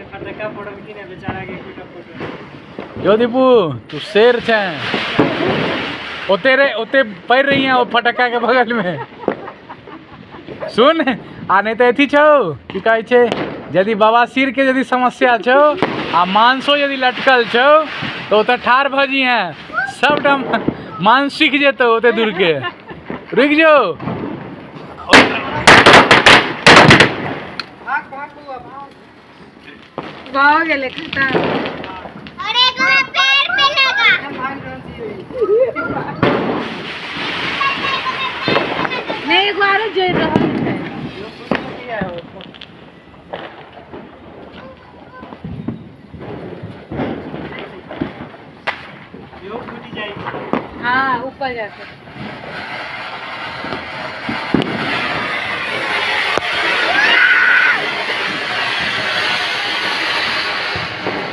फटक्का फोड़ल की नहि बेचारा के एकोटा फोटो। यो दीपू, तू शेर छै। ओते रे, ओते पड़ रही है ओ फटक्का के बगल में। सुन, आ नहीं तो अथी छौ, की कहै छै, यदि बवासीर के यदि समस्या छौ आ मांसो यदि लटकल छौ तो ओतऽ ठाढ़ भऽ जइहे, सबटा मांस सीख जेतौ। ओते दूर के रुकि जो। भाग भाग बौआ भाग। भऽ गेलै खतम। अरे एगो हमरा पैर पे लगा। हम भागि रहल छी। नहि, एगो आरो जरि रहल छै। यो फूट किया हो? यो फूटि जाइ। हाँ, ऊपर जाके।